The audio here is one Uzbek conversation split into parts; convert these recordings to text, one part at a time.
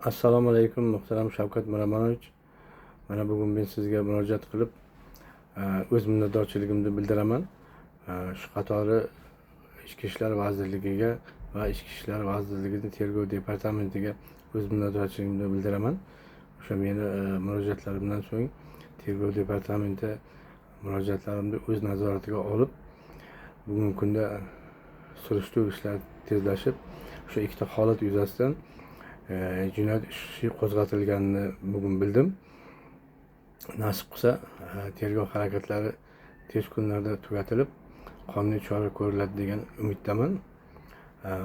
Assalomu alaykum, muhtaram Shavkat Miromonovich. Mana bugun men sizga murojaat qilib, o'z minnatdorchiligimni bildiraman. Shu qatori Ichki ishlar vazirligiga va Ichki ishlar vazirligini tergov departamentiga o'z minnatdorchiligimni bildiraman. O'sha meni murojaatlarimdan so'ng tergov departamenti murojaatlarimni o'z nazoratiga olib, bugungi kunda surishtiruv ishlari tezlashib, o'sha ikkita holat yuzasidan jinoyat ishi qo'zg'atilganini bugun bildim. Nasib qilsa, tergov harakatlari tez kunlarda tugatilib, qonuniy chora ko'riladi degan umiddaman.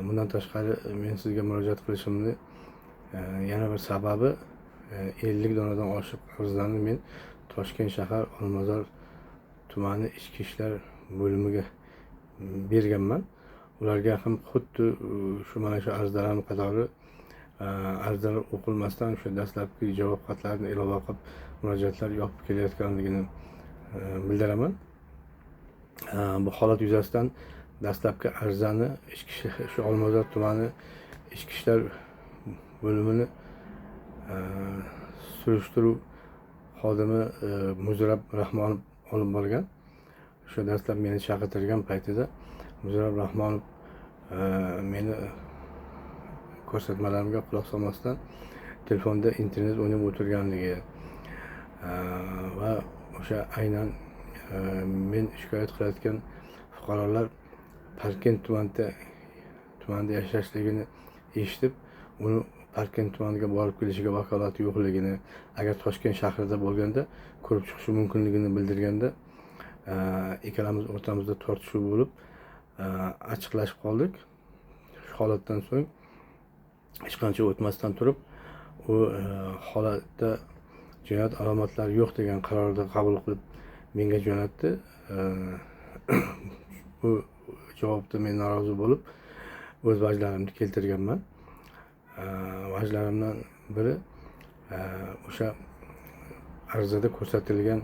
Bundan tashqari men sizga murojaat qilishimni yana bir sababi 50 donadan oshiq arizlarni men Toshkent shahar Olmazor tumani Ichki ishlar bo'limiga berganman. Ularga ham xuddi shu mana shu arizalarim qatori arizalar o'qilmasdan o'sha dastlabki javob xatlarini ilova qilib murojaatlar yopib kelayotganligini bildiraman. Bu holat yuzasidan dastlabki arizani ichki shu Olmazor tumani Ichki ishlar bo'limini surishtiruv xodimi Muzrab Rahmonov olib borgan. O'sha dastlab meni chaqirtirgan paytida Muzrab Rahmonov meni ko'rsatmalarimga quloq solmasdan telefonda internet o'ynab o'tirganligi va o'sha aynan men shikoyat qilayotgan fuqarolar Parkent tumanida yashashligini eshitib, uni Parkent tumaniga borib kelishiga vakolati yo'qligini, agar Toshkent shahrida bo'lganda ko'rib chiqishi mumkinligini bildirganda ikkalamiz o'rtamizda tortishuv bo'lib, achchiqlashib qoldik. Shu holatdan so'ng hech qancha o'tmasdan turib, u holatda jinoyat alomatlari yo'q degan qarorni qabul qilib menga jo'natdi. Bu javobda men norozi bo'lib, o'z vajlarimni keltirganman. Vajlarimdan biri o'sha arizada ko'rsatilgan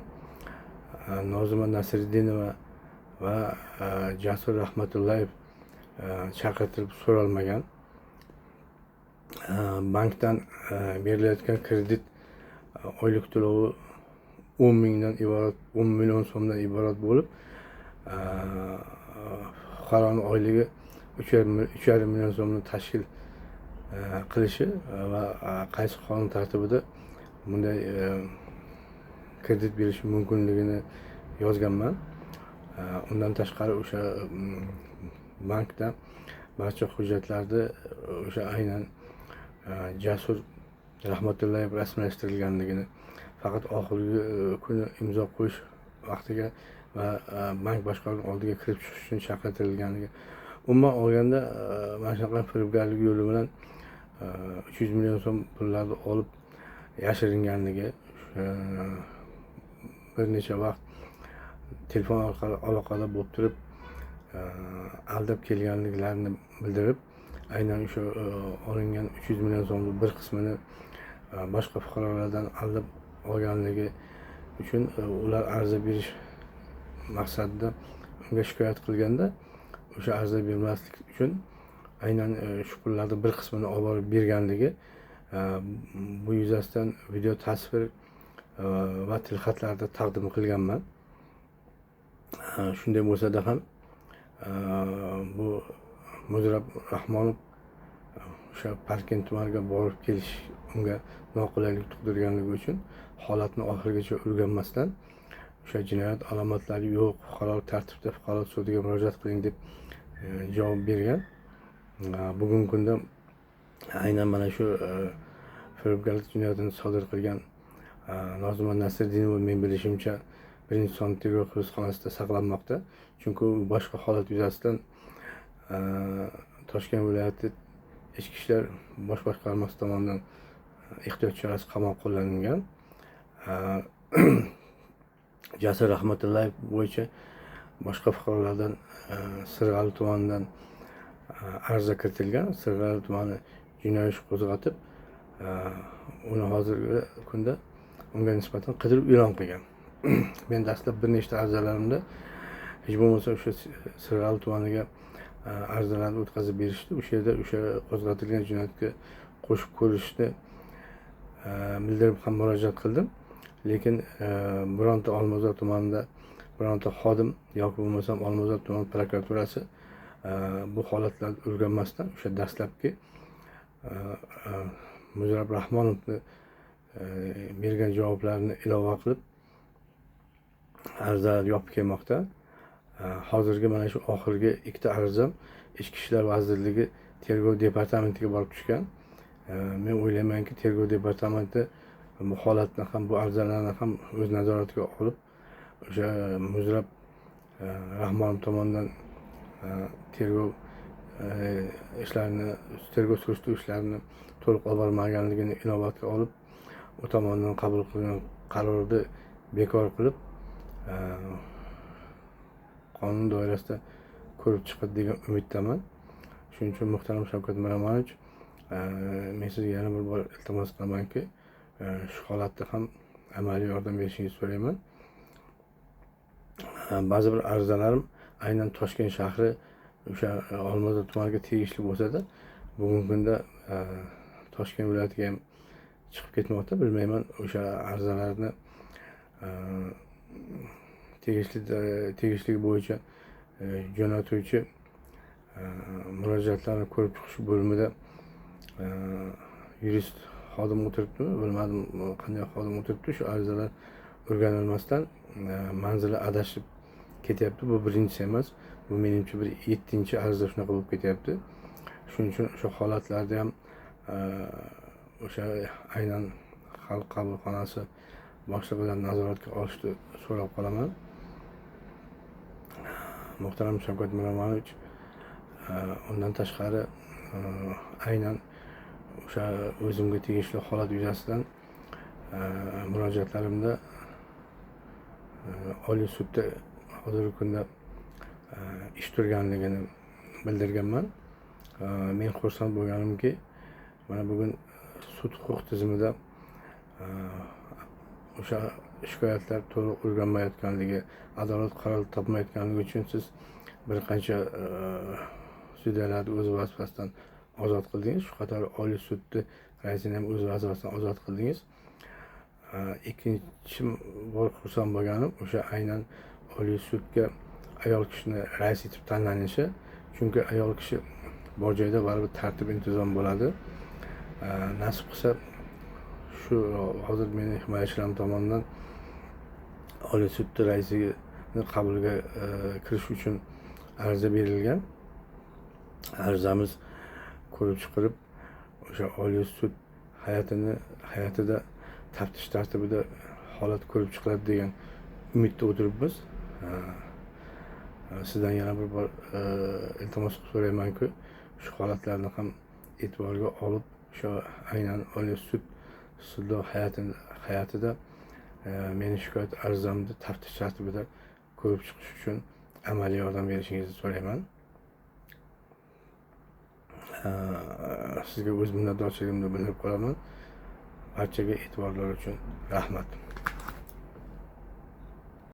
Nozima Nasriddinova va Jasur Rahmatullayev chaqirtirib so'ralmagan. Bankdan berilayotgan kredit oylik to'lovi 10 mingdan iborat, 10 million so'mdan iborat bo'lib, fuqaroni oyligi 3,5 million so'mni tashkil qilishi va qaysi qonun tartibida bunday kredit berishi mumkinligini yozganman. Undan tashqari o'sha bankda barcha hujjatlarni o'sha aynan Jasur Rahmatullayev rasmiylashtirilganligini, faqat oxirgi kuni imzo qo'yish vaqtiga va bank boshqaruvi oldiga kirib chiqish uchun chaqirtirilganligi. Umuman olganda mana shunaqa firibgarlik yo'li bilan 300 million so'm pullarni olib yashiringanligi, bir necha vaqt telefon orqali aloqada bo'lib turib aldab kelganliklarini bildirib, aynan o'sha olingan 300 million so'mning bir qismini boshqa fuqarolardan aldab olganligi uchun ular ariza berish maqsadida unga shikoyat qilganda, o'sha ariza bermaslik uchun aynan shu pullarni bir qismini olib borib berganligi, bu yuzasidan video tasvir va tilxatlarda taqdim qilganman. Shunday bo'lsa-da ham bu Muzrab Rahmonov o'sha Parkent tumaniga borib kelish unga noqulaylik tug'dirganligi uchun holatni oxirigacha o'rganmasdan o'sha jinoyat alomatlari yo'q, fuqarolik tartibda fuqarolik sudiga murojaat qiling deb javob bergan. Bugungi kunda aynan mana shu firibgarlik jinoyatini sodir qilgan Nozima Nasriddinova men bilishimcha birinchi sonli tergov hibsxonasida saqlanmoqda. Chunki u boshqa holat yuzasidan Toshkent viloyati Ichki ishlar bosh boshqarmasi tomonidan ehtiyot chorasi qamoq qo'llanilgan. Jasur Rahmatullayev bo'yicha boshqa fuqarolardan Sirg'ali tumanidan ariza kiritilgan. Sirg'ali tumani jinoiy ish qo'zg'atib, uni hozirgi kunda unga nisbatan qidiruv e'lon qilgan. Men dastlab bir nechta arizalarimda hech bo'lmasa o'sha Sirg'ali tumaniga arizalarni o'tkazib berishdi. O'sha yerda o'sha qo'zg'atilgan jinoyatga qo'shib ko'rishni bildirib ham murojaat qildim. Lekin bironta Olmazor tumanida bironta xodim yoki bo'lmasam Olmazor tuman prokuraturasi bu holatlarni o'rganmasdan o'sha dastlabki Muzrab Rahmonovni bergan javoblarini ilova qilib arizalar yopib kelmoqda. Hozirgi mana shu oxirgi ikkita arizam Ichki ishlar vazirligi tergov departamentiga borib tushgan. Men o'ylaymanki, tergov departamenti bu holatni ham, bu arizalarni ham o'z nazoratiga olib, o'sha Muzrab Rahmonov tomonidan tergov ishlarini, tergov surishtiruv ishlarini to'liq olib bormaganligini inobatga olib, u tomonidan qabul qilingan qarorni bekor qilib, qonun doirasida ko'rib chiqadi degan umiddaman. Shuning uchun muhtaram Shavkat Miromonovich, men sizga yana bir bor iltimos qilamanki, shu holatda ham amaliy yordam berishingizni so'rayman. Ba'zi bir arizalarim aynan Toshkent shahri o'sha Olmazor tumaniga tegishli bo'lsa-da, bugungi kunda Toshkent viloyatiga ham chiqib ketmoqda. Bilmayman, o'sha arizalarni tegishligi bo'yicha jo'natuvchi murojaatlarni ko'rib chiqish bo'limida yurist xodim o'tiribdimi, bilmadim qanday xodim o'tiribdi, shu arizalar o'rganilmasdan manzili adashib ketyapti. Bu birinchisi emas, bu menimcha bir 7-chi ariza shunaqa bo'lib ketyapti. Shuning uchun o'sha holatlarda ham o'sha aynan xalq qabulxonasi boshlig'idan nazoratga olishni so'rab qolaman. Muhtaram Shavkat Miromonovich, undan tashqari aynan o'sha o'zimga tegishli holat yuzasidan murojaatlarimda Oliy sudda hozirgi kunda ish turganligini bildirganman. Men xursand bo'lganimki, mana bugun sud huquq tizimida o'sha shikoyatlar to'liq o'rganmayotganligi, adolat qaror topmayotganligi uchun siz bir qancha sudyalarni o'z vazifasidan ozod qildingiz. Shu qatori Oliy sudni raisini ham o'z vazifasidan ozod qildingiz. Ikkinchi bor xursand bo'lganim o'sha aynan Oliy sudga ayol kishini rais etib tanlanishi. Chunki ayol kishi bor joyda baribir tartib intizom bo'ladi. Nasib qilsa shu hozir meni himoyachilarim tomonidan Oliy sudni raisini qabuliga kirish uchun ariza berilgan. Arizamiz ko'rib chiqilib, o'sha Oliy sud hay'atida taftish tartibida holat ko'rib chiqiladi degan umidda o'tiribmiz. Sizdan yana bir bor iltimos qilib so'raymanki, shu holatlarni ham e'tiborga olib, o'sha aynan Oliy sud sudlov hay'atida meni shikoyat arizamni taftish tartibida ko'rib chiqish uchun amaliy yordam berishingizni so'rayman. Sizga o'z minnatdorchiligimni bildirib qolaman. Barchaga e'tiborlar uchun rahmat.